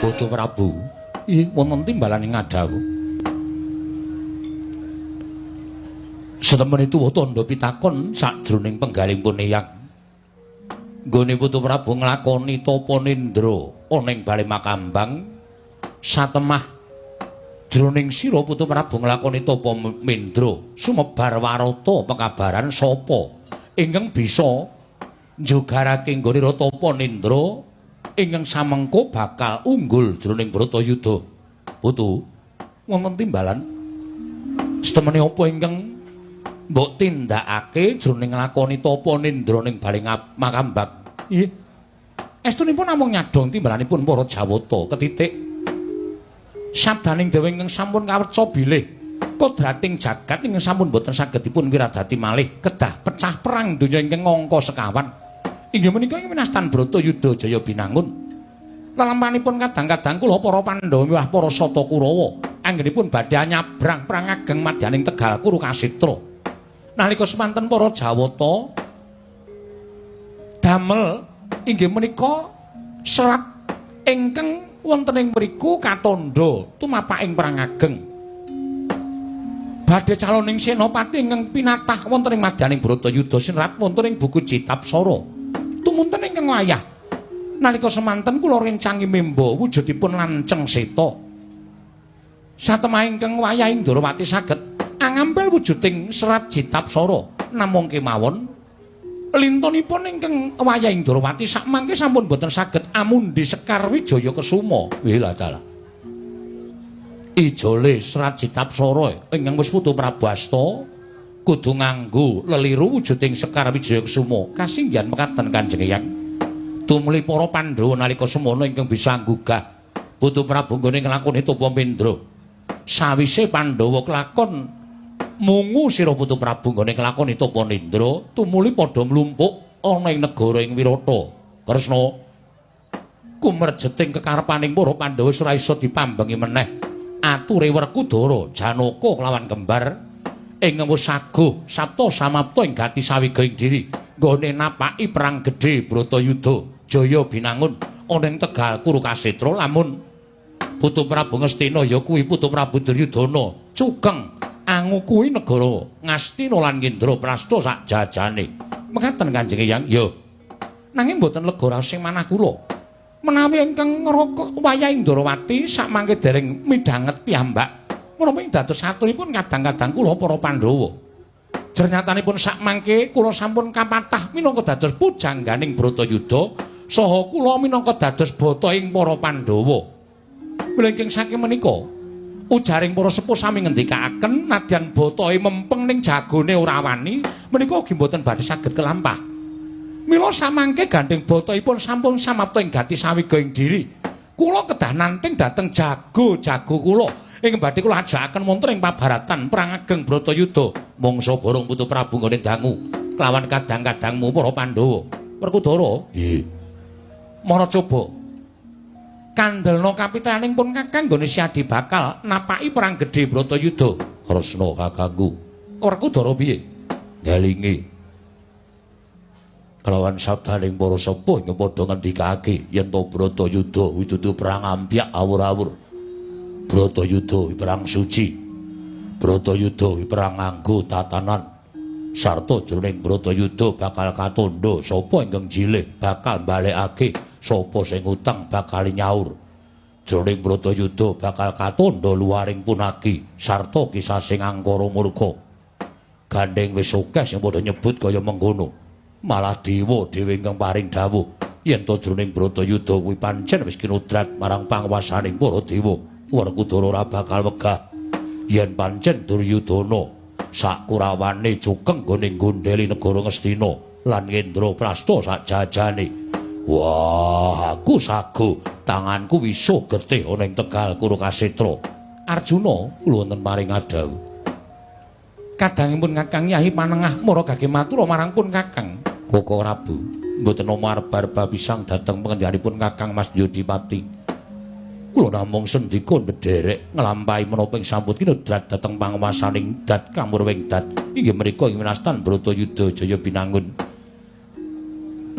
Putu Prabu, ih wonten timbalan ing ngadhawuh. Setemene tuwa tandha pitakon sajroning penggalipun eyang. Nggone Putu Prabu nglakoni tapa nindra ana ing bale makambang satemah jroning sira Putu Prabu nglakoni tapa mendra sumebar warata pekabaran sapa ingkang bisa njogarake nggone tapa nindra ingkang samengko bakal unggul jroning Bratayuda. Putu, wonten timbalan. Setemene apa ingkang mbok tindakake jroning nglakoni tapa nindra ning bale makambak? Nggih. Estunipun namung nyadhong timbalanipun para Jawata ketitik. Sabdaning dewa ingkang sampun kaweca bilih kodrating jagat ingkang sampun boten saged dipun wiradati malih kedah pecah perang donya ingkang angka sekawan. Inggih menika ing winastan Bratayuda Jaya Binangun. Lelempanipun kadang-kadang kula para Pandhawa miwah para Sata Kurawa anggenipun badhe nyabrang perang ageng madyaning Tegal Kurukasetra. Nalika semanten para Jawata damel inggih menika serat ingkang wonten ing mriku katandha tumapaking perang ageng. Badhe caloning senopati ingkang pinatah wonten ing madyaning Bratayuda sinerat wonten ing buku Citapsara. Tumunten ingkang wayah nalika semanten kula rencangi memba wujudipun lanceng seta. Satemah ingkang wayah Indrawati saged angampil wujuding serat Citapsara namung kemawon lintonipun ingkang wayah Indrawati sakmangke sampun boten saged amundi Sekar Wijaya Kesuma. Wila dalah. Ijole serat Citapsara ingkang wis Putu Prabu asta kudu nganggo leliru wujuding Sekar Wijaya Kesuma. Kasinggihan mekaten Kanjeng Eyang. Tumuli para Pandhawa nalika semono ingkang bisa nggugah Putu Prabu nggone nglakoni tapa mendra. Sawise Pandhawa kelakon mungu sira Putu Prabu nggone nglakoni tapa nindra, tumuli padha mlumpuk ana ing negara ing Wirata. Kresna kumerjeting kekarepaning para Pandhawa wis ora iso dipambengi meneh. Ature Werkudara Janaka kelawan kembar ing wis saguh sabta samapta ing gati sawiga ing diri nggone napaki perang gedhe Bratayuda Jaya Binangun ana ing Tegal Kurukasetra. Lamun Putu Prabu Ngastina ya kuwi Putu Prabu Duryudana cukeng angukuhi negara Ngastina lan Indraprasta sak jajane. Mekaten Kanjeng Eyang. Ya. Nanging mboten lega raos sing manah kula. Menawi ingkang ngrokok wayah Indrawati sakmangke dereng midhanget piyambak, menapa ing dados aturipun kadang-kadang kula para Pandhawa. Jernyatanipun sakmangke kula sampun kapatah minangka dados pujangganing Bratayuda saha kula minangka dados bata ing para Pandhawa. Mila ingkang saking menika ujaring para sepuh sami ngendikaaken nadyan batae mempeng ning jagone ora wani menika ugi mboten badhe saged kelampah. Mila samangke gandheng bataipun sampun samapta ing gati sawiga ing diri. Kula kedah nanting dhateng jago-jago kula ingkang badhe kula ajakaken wonten ing pabaratan perang ageng Bratayuda. Mangsa borong Putu Prabu nggone dangu kelawan kadang-kadangmu para Pandhawa. Werkudara, nggih. Mara coba kandelna kapitaning pun Kakang nggone siadi bakal napaki perang gedhe Bratayuda. Kresna kakangku. Werkudara piye? Ngelingi. Kelawan sabdaning para sepuh ingkang padha ngendikake yen to Bratayuda kuwi dudu perang ampyak awur-awur. Bratayuda perang suci. Bratayuda perang nganggo tatanan. Sarta jroning Bratayuda bakal katandha sapa ingkang jilih bakal mbalekake, sapa sing utang bakal nyaur. Jroning Bratayuda bakal katandha luaring punagi sarta kisah sing angkara murka. Gandheng wis akeh sing padha nyebut kaya mengkono. Malah dewa dhewe ingkang paring dawuh yen to jroning Bratayuda kuwi pancen wis kinudrat marang panguwasaning para dewa. Werkudara ora bakal wegah yen pancen Duryudana sakurawane cukeng nggone nggondheli negara Ngastina lan Indraprasta sak jajane. Wah, aku sago tanganku wisuh getih ana ing Tegal Kurukasetra. Arjuna kula wonten paring adhawuh. Kadangipun Kakang Yayi panengah mara gage matur marang pun Kakang. Koko Prabu mboten nampa arep-arep pisang dhateng pengendhanipun Kakang Mas Yodipati. Kula namung sendika ndherek nglampahi menapa ing sampun kinudrat dhateng panguwasaning dat kamurwing dat inggih menika ing winastan Bratayuda Jaya Binangun.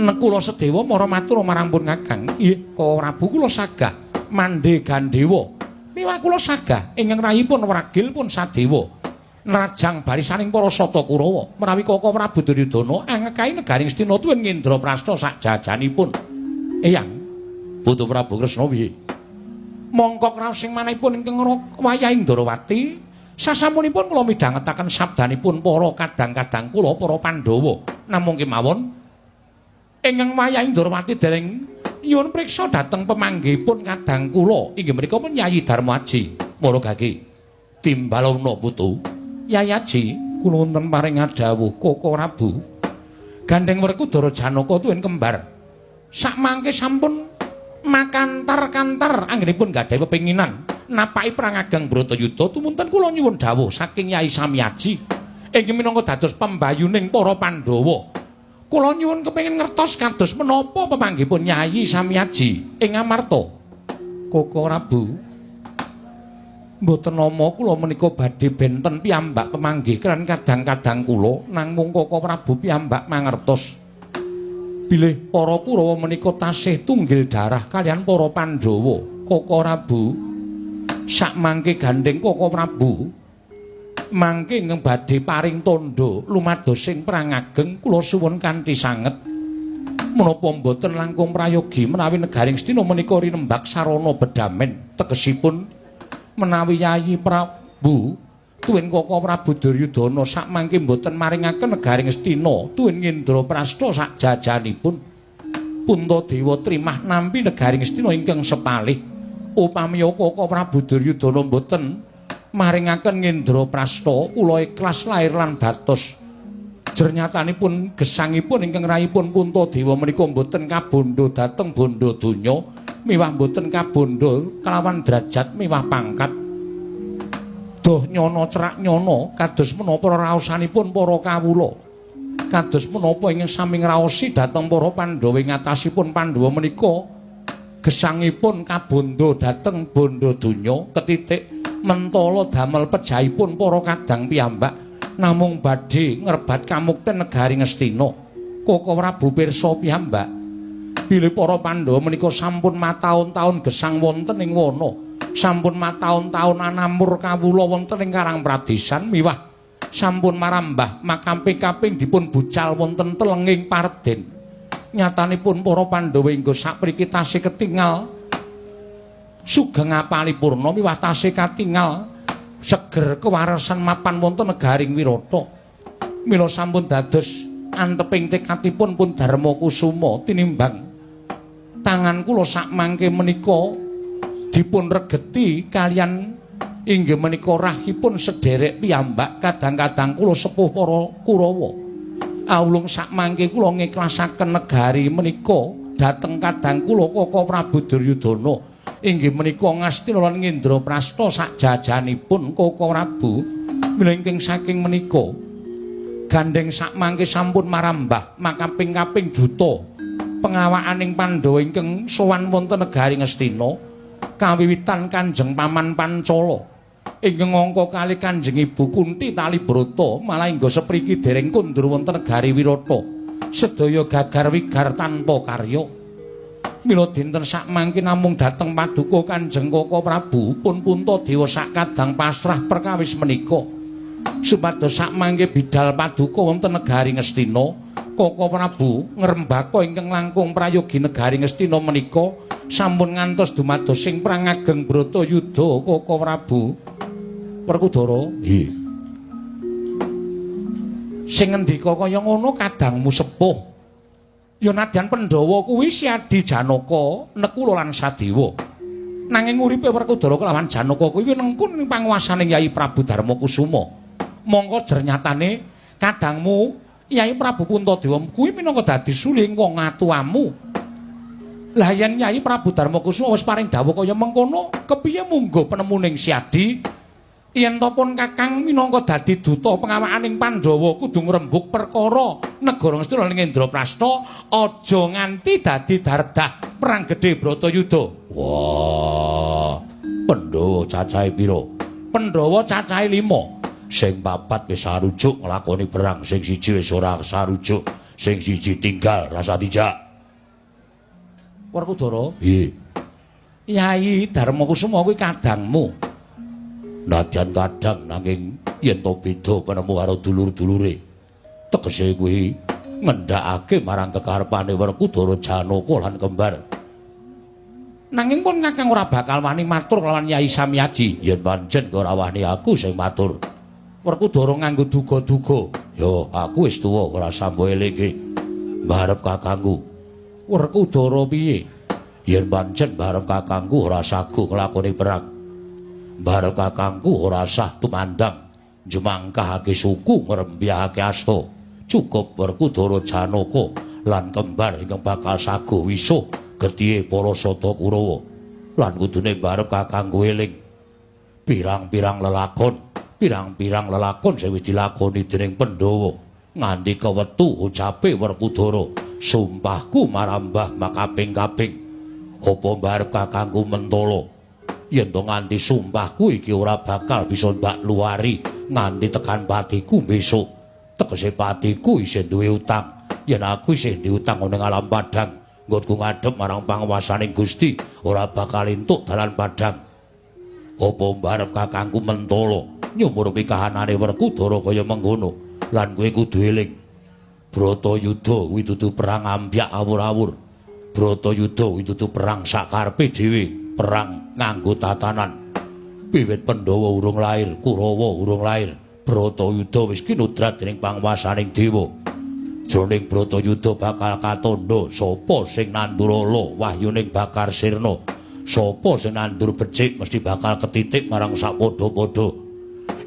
Nek kula sedewa mara matur marang pun Kakang, nggih Koko Prabu kula sagah Mandhe Gandewa. Miwah kula sagah ingkang rayipun Wragil pun Sadewa. Nrajang barisaning para Sata Kurawa menawi Kaka Prabu Duryudana angekahi negaring Astina tuwin Ngendraprasta sak jajanipun. Eyang Putu Prabu Kresna piye? Mongko kraos sing manahipun ingkang wayahing Ndorowati sasampunipun kula midhangetaken sabdanipun para kadang-kadang kula para Pandhawa. Namung kemawon ingkang wayahing Ndorowati dereng nyuwun priksa dhateng pemanggihipun kadang kula inggih menika pun Yayi Darmaji. Mara gage timbalana putu. Yayi Aji kula wonten paring dawuh Kaka Prabu. Gandeng Werkudara Janaka tuwin kembar. Sakmangke sampun makantar-kantar anggenipun gadhahi pepinginan napaki perang ageng Bratayuda tumunten kula nyuwun dawuh saking Yai Samyaji inggih minangka dados pembayuning para Pandhawa. Kula nyuwun kepengin ngertos kados menapa pemanggihipun Yai Samyaji ing Amarta. Kaka Prabu, mboten nama kula menika badhe benten piyambak pemanggih kran kadang-kadang kula nanggung Kaka Prabu piyambak mangertos bilih para Kurawa menika tasih tunggil darah kaliyan para Pandhawa. Kaka Prabu, sakmangke gandeng Kaka Prabu mangke ingkang badhe paring tandha lumados sing perang ageng kula suwun kanthi sanget menapa mboten langkung prayogi menawi negaring Astina menika rinembak sarana bedamen tegesipun menawi Yayi Prabu tuwin Kaka Prabu Duryudana sakmangke mboten maringaken negaring Astina tuwin Ngendraprasta sak jajanipun Puntadewa trimah nampi negaring Astina ingkang sepalih. Upami Kaka Prabu Duryudana mboten maringaken Ngendraprasta kula ikhlas lair lan batos. Jernyatanipun gesangipun ingkang rayipun Puntadewa menika mboten kabondo dhateng bondo donya miwah mboten kabondo kelawan derajat miwah pangkat. Doh nyono cerak nyono kados menapa raosanipun para kawula. Kados menapa ingkang sami ngraosi dhateng para Pandhawa ing atasipun Pandhawa menika gesangipun kabondo dhateng bondo donya ketitik mentala damel pejahipun para kadang piyambak namung badhe ngrebat kamukten negaring Astina. Kaka Prabu pirsa piyambak bilih para Pandhawa menika sampun mataun-taun gesang wonten ing wana, sampun mataun-taun anamur kawula wonten ing Karang Pradesan miwah sampun marambah makamping-kaping dipun bucal wonten telenging parden. Nyatanipun para Pandhawa inggo sapriki tasih ketingal sugeng apalipurna miwah tasih katingal seger kewaresan mapan wonten negaring Wirata. Mila sampun dados anteping tekadipun pun Darma Kusuma tinimbang tangan kula sakmangke menika dipun regeti kaliyan inggih menika rahipun sederek piyambak kadang-kadang kula sepuh para Kurawa. Awlung sakmangke kula ngiklasaken negari menika dhateng kadang kula Kaka Prabu Duryudana inggih menika Ngastina lan Ngendraprasta sak jajanipun Kaka Prabu. Mila ingkang saking menika gandeng sakmangke sampun marambah makaping-kaping juta pengawakaning Pandhawa ingkang sowan wonten negaring Astina kawiwitan Kanjeng Paman Pancala ingkang angka kali Kanjeng Ibu Kunti Talibrata malah hingga sepriki dereng kondur wonten negari Wirata sedaya gagar wigar tanpa karya. Mila dinten sakmangke namung dhateng paduka Kanjeng Kaka Prabu pun Puntadewa sakadang pasrah perkawis menika supados sakmangke bidal paduka wonten negari Ngastina. Kaka Prabu ngrembaka ingkang langkung prayogi negari Ngastina menika sampun ngantos dumados sing perang ageng Bratayuda. Kaka Prabu Werkudara, nggih, sing ngendika kaya ngono kadangmu sepuh. Ya nadyan Pandhawa kuwi Siadi Janaka, Nekula lan Sadewa. Nanging uripe Werkudara kelawan Janaka kuwi nengkun ing panguwasaning Yayi Prabu Darma Kusuma. Mongko jernyatane kadangmu Yayi Prabu Puntadewa kuwi minangka dadi suling wong atuamu. Lah yen Yayi Prabu Darma Kusuma wis paring dawuh kaya mengkono, kepiye munggo penemuning Siadi? Yen to pun kakang minangka dadi duta pengawakaning Pandhawa kudu ngrembug perkara negara Ngastina lan Ngendraprasta aja nganti dadi dardah perang gedhe Bratayuda. Wah, Pandhawa cacahe pira? Pandhawa cacahe 5. Sing papat wis sarujuk nglakoni perang, sing siji wis ora sarujuk, sing siji tinggal rasa tijak. Werkudara, nggih. Yai Darmakusuma kuwi kadangmu. Nadyan kadang nanging yen to beda penemu karo dulur-dulure. Tegese kuwi ngendhakake marang kekarepane Werkudara Janaka lan kembar. Nanging pun Kakang ora bakal wani matur kelawan Yai Samyaji. Yen pancen ora wani aku sing matur. Werkudara nganggo duga-duga. Yo, aku wis tuwa ora sambo elingke. Mbarep kakangku. Werkudara piye? Yen pancen mbarep kakangku ora sagu nglakoni perang. Mbarep kakangku ora sah tumandang njemangkahake suku ngrembyahake asta. Cukup Werkudara Janaka lan kembar ingkang bakal sagu wisuh getihe para Sata Kurawa. Lan kudune mbarep kakangku eling pirang-pirang lelakon, pirang-pirang lelakon sing wis dilakoni dening Pandhawa nganti kewetu ucape Werkudara, sumpahku marambah makaping-kaping. Apa mbarep kakangku mentala yen to nganti sumpahku iki ora bakal bisa mbak luari nganti tekan patiku besok. Tegese patiku isih duwe utang. Yen aku isih duwe utang ning alam padhang, nggonku ngadhep marang panguwasaning Gusti ora bakal entuk dalan padhang. Apa mbarep kakangku mentala nyumurupi kahanane Werkudara kaya mengkono? Lan kowe kudu eling, Bratayuda kuwi dudu perang ambyak awur-awur. Bratayuda kuwi dudu perang sakarepe dhewe, perang nganggo tatanan. Wiwit Pandhawa urung lair, Kurawa urung lair, Bratayuda wis kinudrat dening panguwasaning dewa. Jroning Bratayuda bakal katandha sapa sing nandur ala wahyuning bakar sirna, sapa sing nandur becik mesti bakal ketitik marang sapadha-padha.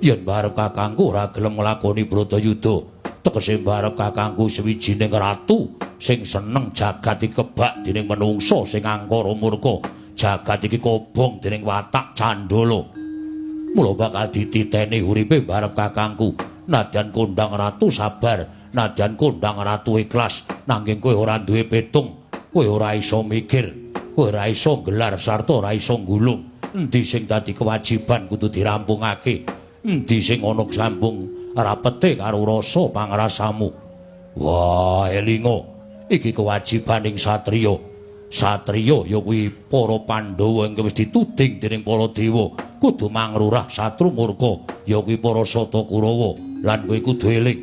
Yen mbarep kakangku ora gelem nglakoni Bratayuda, tegese mbarep kakangku sawijining ratu sing seneng jagat iki kebak dening menungsa sing angkara murka, jagat iki kobong dening watak candala. Mula bakal dititeni uripe mbarep kakangku. Nadyan kondang ratu sabar, nadyan kondang ratu ikhlas, nanging kowe ora duwe petung, kowe ora iso mikir, kowe ora iso gelar sarta ora iso nggulung. Endi sing dadi kewajiban kudu dirampungake, endi sing ana sambung rapete karo rasa pangrasamu. Wah, elinga, iki kewajibaning satriya. Satriya ya kuwi para Pandhawa ingkang wis dituding dening para dewa kudu mangrurah satru murka, ya kuwi para Sata Kurawa. Lan kowe kudu eling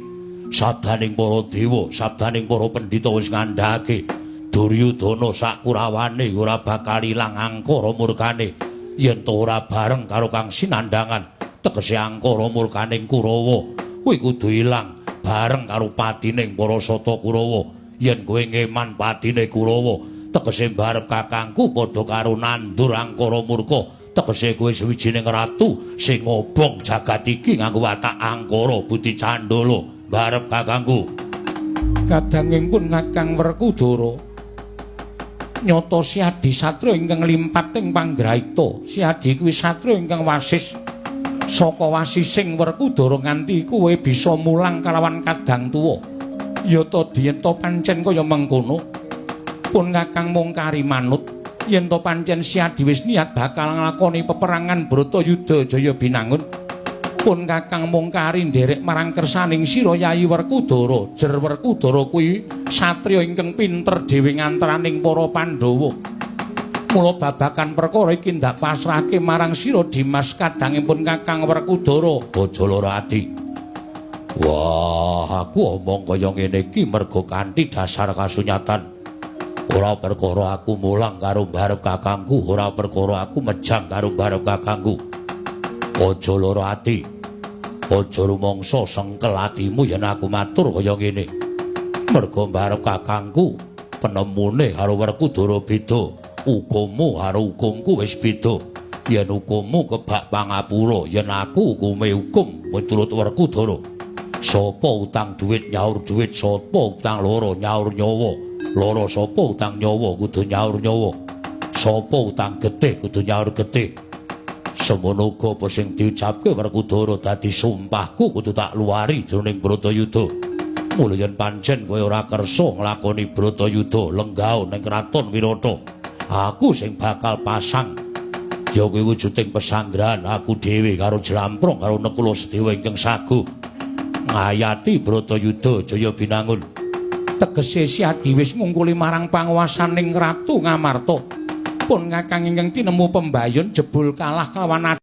sabdaning para dewa, sabdaning para pendhita wis ngandhakake Duryudana sak kurawane ora bakal ilang angkara murkane yen to ora bareng karo kang sinandhangan. Tegese angkara murkaning Kurawa kuwi kudu ilang bareng karo patining para Sata Kurawa. Yen kowe ngeman patine Kurawa, tegese mbarep kakangku padha karo nandur angkara murka. Tegese kowe sawijining ratu sing ngobong jagat iki nganggo watak angkara budi candala. Mbarep kakangku. Kadanging pun Kakang Werkudara nyata Siadi satriya ingkang limpat ing panggraita. Siadi kuwi satriya ingkang wasis. Saka wasising Werkudara nganti kowe bisa mulang kalawan kadang tuwa. Ya ta yen ta pancen kaya mengkono. Pun Kakang mung kari manut yen ta pancen Siadi wis niat bakal nglakoni peperangan Bratayuda Jaya Binangun. Pun Kakang mung kari nderek marang kersaning sira Yayi Werkudara. Jer Werkudara kuwi satriya ingkang pinter dhewe ngantaraning para Pandhawa. Mula babakan perkara iki ndak pasrahke marang sira Dimas kadangipun Kakang Werkudara. Aja lara ati. Wah, aku omong kaya ngene iki merga kanthi dasar kasunyatan. Ora perkara aku mulang karo mbarep kakangku, ora perkara aku mejang karo mbarep kakangku. Aja lara ati. Aja rumangsa sengkel atimu yen aku matur kaya ngene. Merga mbarep kakangku penemune karo Werkudara beda, hukummu karo hukumku wis beda. Yen hukummu kebak pangapura, yen aku hukume hukum miturut Werkudara. Sapa utang duit nyaur duit, sapa utang loro nyaur nyawa. Loro sapa utang nyawa kudu nyaur nyawa. Sapa utang getih kudu nyaur getih. Semono uga apa sing diucapke Werkudara dadi sumpahku kudu tak luari jroning Bratayuda. Mula yen pancen kowe ora kersa nglakoni Bratayuda lenggah ning kraton Wirata, aku sing bakal pasang. Ya kuwi wujuding pesanggrahan aku dhewe karo Jlamprong karo Nekula Sedewa ingkang sagu ngayati Bratayuda Jaya Binangun. Tegese Siadi wis ngungkuli marang panguwasaning Ratu Ngamarta. Sampun Kakang ingkang tinemu pembayun jebul kalah kelawan